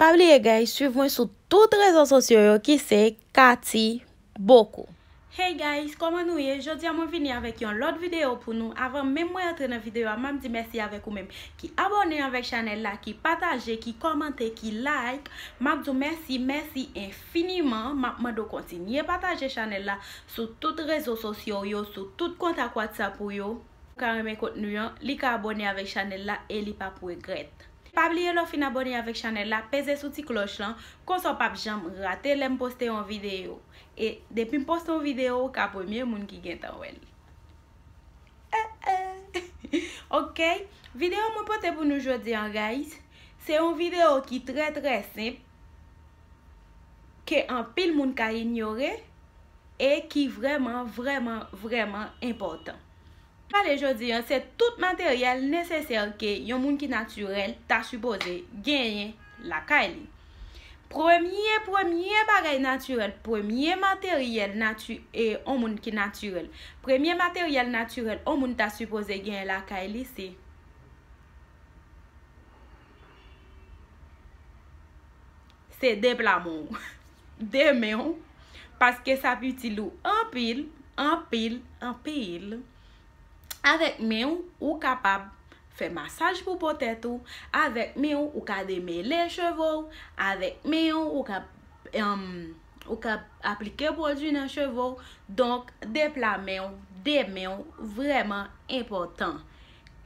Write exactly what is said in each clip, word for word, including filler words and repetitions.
Pa bliye guys, swiv mwen sou tout rezo sosyo yo ki se Cathy Bocou. Hey guys, kòman nou ye? Jodi a mwen vini avèk yon lòt videyo pou nou. Avan menm mwen antre nan videyo a, m ap di mèsi avèk ou menm ki abòne avèk chanèl la, ki pataje, ki kòmante, ki like. M ap di w mèsi, mèsi enfiniman. M ap mande w kontinye pataje chanèl la sou tout rezo sosyo yo, sou tout kontak WhatsApp ou yo. Ou ka renmen kontni an, li ka abòne avèk chanèl la e li p ap regrèt. Pa bliye lè w fin abòne avèk chanèl la, peze sou ti klòch lan, konsa w p ap janm rate lè m poste yon videyo. E depi m poste yon videyo, ou ka premye moun ki gentan wè l. Eh, eh. Ok, videyo mwen pote pou nou jodi an, guys, se yon videyo ki trè, trè senp, ke anpil moun ka inyore e ki vrèman, vrèman, vrèman enpòtan. Pale jodi an, se tout materyèl nesesè ke yon moun ki natirèl ta sipoze genyen lakay li. Premye, premye bagay natirèl, premye materyèl nati-, e, yon moun ki natirèl. Premye materyèl natirèl yon moun ta sipoze genyen lakay li, se, se de pla men w. De men w. Paske sa ap itil ou anpil, anpil, anpil. Avèk men w, ou kapab fè masaj pou po tèt ou. Avèk men w, ou ka demele cheve w. Avèk men w, ou ka, em, ou ka aplike pwodui nan cheve w. Donk, de pla men w, de men w vrèman enpòtan.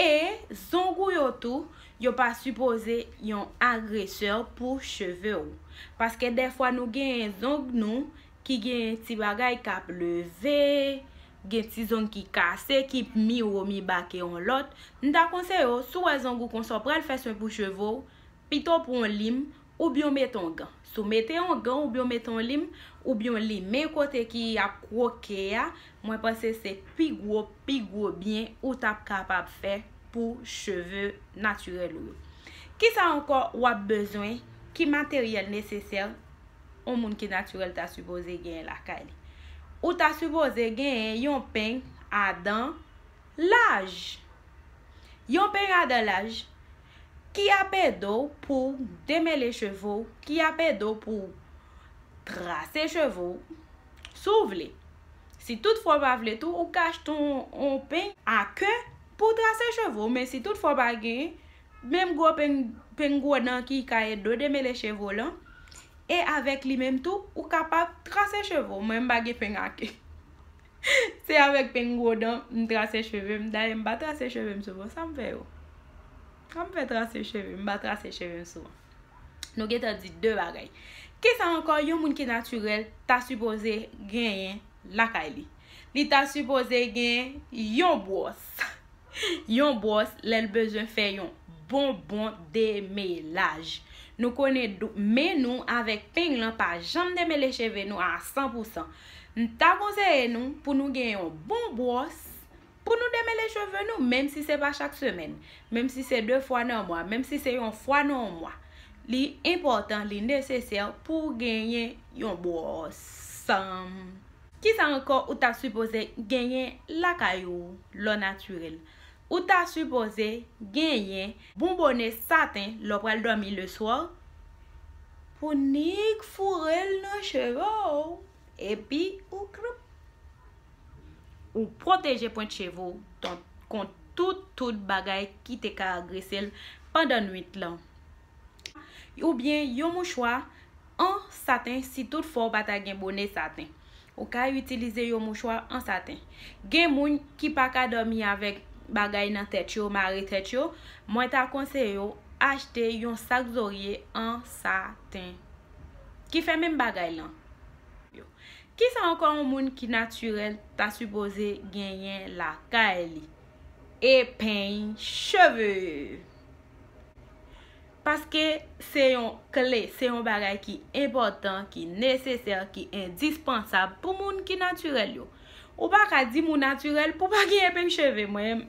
E zong ou yo tou, yo pa sipoze yon agresè pou cheve w. Paske dèfwa nou genyen zong nou ki gen ti bagay k ap leve, gen ti zong ki kase, ki mi wo mi ba ke yon lòt. M ta konseye w, si w wè zong ou konsa, w pral fè swen pou cheve w, pito pran yon lim oubyen w mete yon gan. Si w mete yon gan oubyen w mete yon lim, oubyen w limen kote ki ap kwoke a, mwen panse se pi gwo, pi gwo byen ou t ap kapab fè pou cheve natirèl ou yo. Kisa ankò w ap bezwen? Ki materyèl nesesè yon moun ki natirèl ta sipoze genyen lakay li? Ou ta sipoze genyen yon peny a dan laj. Yon peny a dan laj ki ap ede w pou demele cheve w, ki ap ede w pou trase cheve w, si w vle. Si toutfwa w pa vle tou, ou ka achte yon, yon peny a ke pou trase cheve w, men si toutfwa w pa gen, menm gwo peny, peny gwo dan ki ka ede w demele cheve w lan, e avèk li menm tou, ou kapab trase cheve w. Mwen, m pa gen peny a ke. Se avèk peny gwo dan m trase cheve m. Dayè, m pa trase cheve m souvan. Sa m fè yo? Sa m fè trase cheve m? M pa trase cheve m souvan. Nou gentan di de bagay. Kisa ankò yon moun ki natirèl ta sipoze genyen lakay li? Li ta sipoze gen yon bwòs. Yon bwòs lè l bezwen fè yon bon, bon demelaj. Nou konnen dou-, men nou avèk peny lan pa janm demele cheve nou a san pou san. M ta konseye nou pou nou gen yon bon bwòs pou nou demele cheve nou, menm si se pa chak semèn, menm si se de fwa nan mwa, menm si se yon fwa nan yon mwa. Li enpòtan, li nesesè pou w genyen yon bwòs. Kisa ankò ou ta sipoze genyen lakay ou lè w natirèl? Ou ta sipoze genyen bon bone saten lè w pral dòmi leswa pou nik foure l nan cheve w, epi ou kloup. Ou pwoteje pwent cheve w ton-, kont tout, tout bagay ki te ka agrese l pandan nwit lan. Oubyen yon mouchwa an saten, si toutfwa w pa ta gen bone saten. Ou ka itilize yon mouchwa an saten. Gen moun ki pa ka dòmi avèk bagay nan tèt yo, mare tèt yo, mwen ta konseye yo achte yon sak zorye an saten ki fè menm bagay lan. Kisa ankò yon moun ki natirèl ta sipoze genyen lakay li? Epeny cheve. Paske se yon kle, se yon bagay ki enpòtan, ki nesesè, ki endispansab pou moun ki natirèl yo. Ou pa ka di m ou natirèl pou w pa gen epeny cheve. Mwen,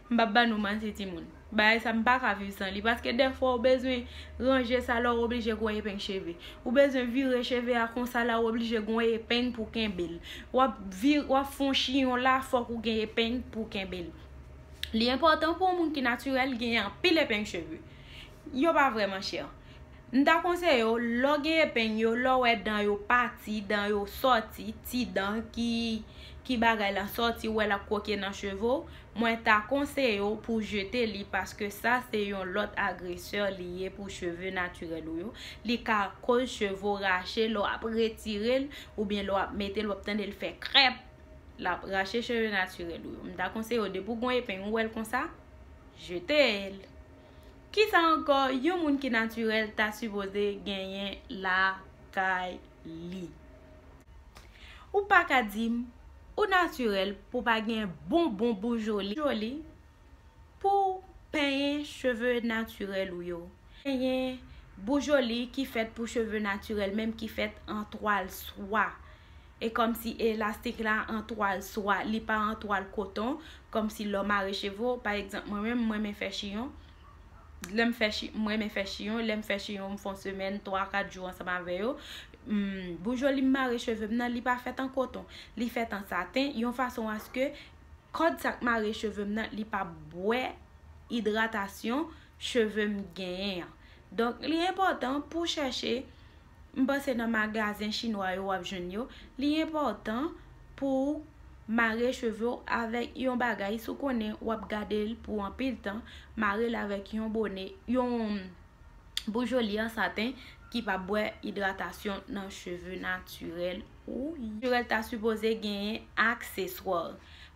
m p ap ba nou manti, timoun. Bagay sa, m pa ka viv san li. Paske dèfwa, ou bezwen ranje sa la, ou oblije gen yon epeny cheve. Ou bezwen vire cheve a konsa la, ou oblije gen yon epeny pou kenbe l. W ap vir-, w ap fè yon chiyon la, fòk ou gen epeny pou kenbe l. Li enpòtan pou yon moun ki natirèl genyen anpil epeny cheve. Yo pa vrèman chè. M ta konseye w, lè w gen epeng yo, lè w wè dan yo pati, dan yo sòti, ti dan ki, ki bagay lan sòti, ou wè l ap kwoke nan cheve w, mwen ta konseye w pou w jete li, paske sa se yon lòt agresè li ye pou cheve natirèl ou yo. Li ka koz cheve w rache lè w ap retire l, oubyen lè w ap mete l, w ap tande l fè krèp. L ap rache cheve natirèl ou yo. M ta konseye w, depi w gen yon epeng, ou wè l konsa, jete l. Kisa ankò yon moun ki natirèl ta sipoze genyen lakay li? Ou pa ka di m ou natirèl pou w pa gen bon, bon boujoli, joli pou w penyen cheve natirèl ou yo. Genyen boujoli ki fèt pou cheve natirèl, menm ki fèt an twal swa. E kòmsi elastik la an twal swa, li pa an twal koton, kòmsi lè w mare cheve w, pa egzanp, mwen menm, mwen renmen fè chiyon. Lè m fè chi, mwen renmen fè chiyon, lè m fè chiyon, m fè yon semèn, twa, kat jou ansanm avè yo. Hmm, boujoli m mare cheve m nan, li pa fèt an koton, li fèt an saten, yon fason aske kòd sa k mare cheve m nan, li pa bwè idratasyon cheve m genyen an. Donk, li enpòtan pou w chèche, m panse nan magazen chinwa yo w ap jwenn yo, li enpòtan pou w mare cheve w avèk yon bagay, si w konnen w ap gade l pou anpil tan, mare l avèk yon bone, yon boujoli an saten ki pa bwè idratasyon nan cheve natirèl ou. Natirèl ta sipoze genyen akseswa.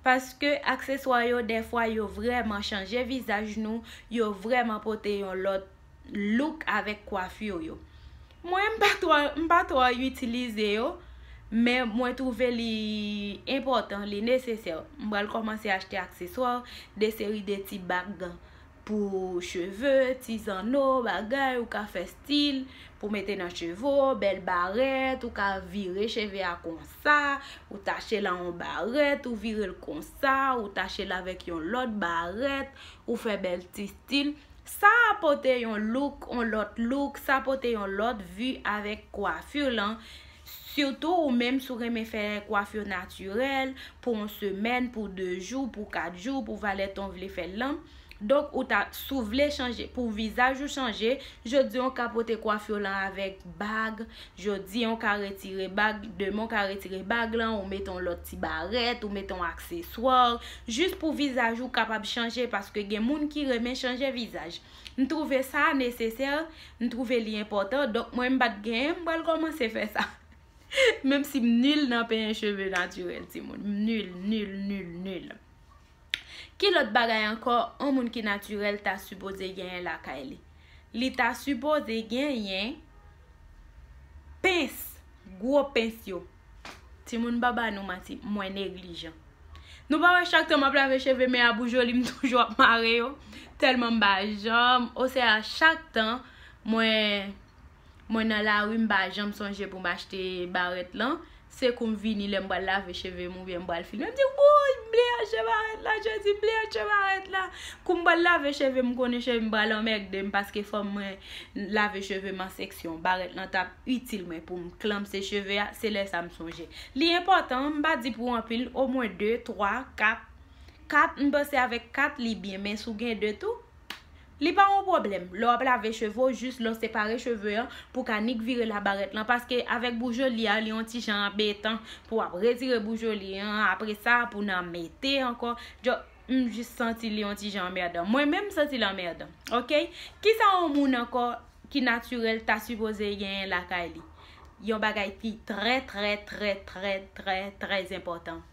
Paske akseswa yo, dèfwa, yo vrèman chanje vizaj nou, yo vrèman pote yon lòt look avèk kwafi yo. Mwen, m pa twò, m pa twò itilize yo, men mwen twouve li enpòtan, li nesesè. M pral kòmanse achte akseswa, de seri de ti bag pou cheve, ti zanno, bagay, ou ka fè stil pou mete nan cheve w, bèl barèt, ou ka vire cheve a konsa, ou tache l an yon barèt, ou vire l konsa, ou tache l avèk yon lòt barèt, ou fè bèl ti stil. Sa pote yon look, yon lòt look, sa pote yon lòt vi avèk kwafi lan. Sitou ou menm si w renmen fè kwafi natirèl pou yon semèn, pou de jou, pou kat jou, pou valè tan w vle fè l lan. Donk, ou ta, si w vle chanje, pou vizaj ou chanje, jodi a w ka pote kwafi lan avèk bag, jodi a w ka retire bag, demen w ka retire bag lan, ou mete yon lòt ti barèt, ou mete yon akseswa, jis pou vizaj ou kapab chanje, paske gen moun ki renmen chanje vizaj. M twouve sa nesesè, m twouve li enpòtan, donk mwen m pa t genyen, m pral kòmanse fè sa. Menm si m nil nan penyen cheve natirèl, timoun. M nil, nil, nil, nil. Ki lòt bagay ankò yon moun ki natirèl ta sipoze genyen lakay li? Li ta sipoze genyen pens, gwo pens yo. Timoun, m pa ba nou manti, mwen neglijan. Nou pa wè chak tan m ap lave cheve m, e a boujoli m toujou ap mare yo. Tèlman m pa janm, osea chak tan mwen Mwen nan lari, m pa janm sonje pou m achte barèt lan. Se kou m vini lè m pral lave cheve m oubyen m pral filme, m di, "Wouy, m bliye achte barèt la, Jezi, m bliye achte barèt la." Kou m pral lave cheve m, m konnen cheve m pral anmègde m paske fò mwen lave cheve m an seksyon. Barèt lan t ap itil mwen pou m klanmse cheve a, se lè sa m sonje. Li enpòtan, m pa di pou anpil, omwen de, twa, kat. Kat, m panse avèk kat li byen, men si w gen de tou, li pa yon pwoblèm. Lè w ap lave cheve w, jis lè w separe cheve an, pou w ka nik vire labarèt lan. Paske avèk boujoli a, li yon ti jan anbetan pou w ap retire boujoli an, apre sa, pou w nan mete ankò. Djo, m jis santi li yon ti jan anmèdan. Mwen menm, m santi l anmèdan. Oke? Kisa yon moun ankò ki natirèl ta sipoze genyen lakay li? Yon bagay ki trè, trè, trè, trè, trè, trè enpòtan.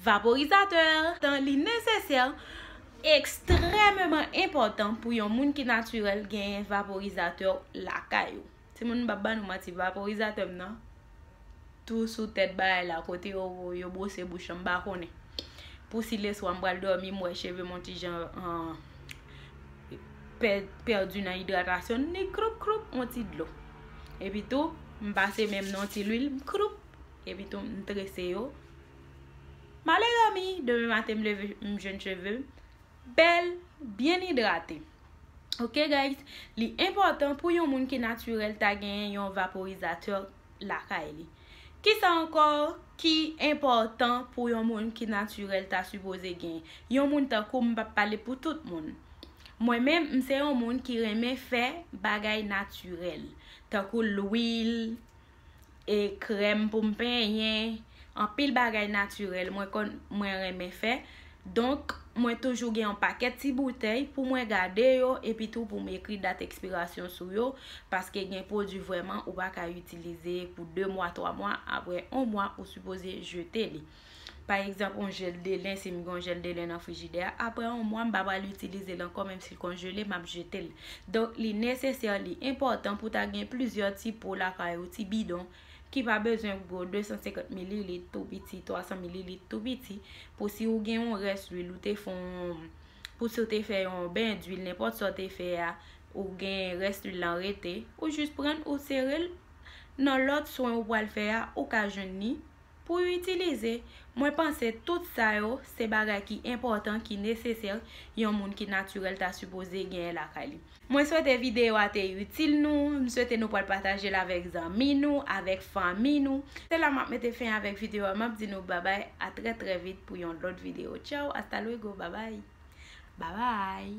Vaporizatè. Tan li nesesè, ekstrèmeman enpòtan pou yon moun ki natirèl genyen vaporizatè lakay ou. Timoun, m p ap ba nou manti, vaporizatè m nan tou sou tèt bagay la, kote yo, yo bwose bouch lan, m pa konnen. Pou si leswa m pral dòmi, m wè cheve m yon ti jan, an, pè-, pèdi nan idratasyon, ni kroup, kroup, yon ti dlo. Epi tou, m pase men m nan yon ti lwil, m kroup, epi tou, m trese yo. M ale dòmi, demen maten m leve, m jwenn cheve m bèl, byen idrate. Oke, guys, li enpòtan pou yon moun ki natirèl ta genyen yon vaporizatè lakay li. Kisa ankò ki enpòtan pou yon moun ki natirèl ta sipoze genyen? Yon moun tankou m, m p ap pale pou tout moun. Mwen menm, m se yon moun ki renmen fè bagay natirèl, tankou lwil, e krèm pou m penyen, anpil bagay natirèl mwen konn, mwen renmen fè. Donk, mwen toujou gen yon pakèt ti boutèy pou mwen gade yo, epi tou pou m ekri dat ekspirasyon sou yo, paske gen pwodui vrèman ou pa ka itilize pou de mwa, twa mwa, apre yon mwa ou sipoze jete li. Pa egzanp, yon jèl de len, si m gen yon jèl de len nan frijidè a, apre yon mwa, m pa pral itilize l ankò, menm si l konjele, m ap jete l. Donk, li nesesè, li enpòtan pou ta gen plizyè ti po lakay ou, ti bidon, ki pa bezwen gwo, de san senkant mililit tou piti, twa san mililit tou piti, pou si ou gen yon rès lwil, ou te fè yon, pou si ou te fè yon ben dwil, nenpòt sa ou te fè a, ou gen rès lwil lan rete, ou jis pran l, ou sere l, nan lòt swen ou pral fè a, ou ka jwenn li pou itilize. Mwen panse tout sa yo se bagay ki enpòtan, ki nesesè, yon moun ki natirèl ta sipoze genyen lakay li. Mwen swete videyo a te itil nou, m swete nou pral pataje l avèk zanmi nou, avèk fanmi nou. Se la m ap mete fen avèk videyo a, m ap di nou babay, a trè trè vit pou yon lòt videyo. Tchaw, hasta luego, babay. Babay.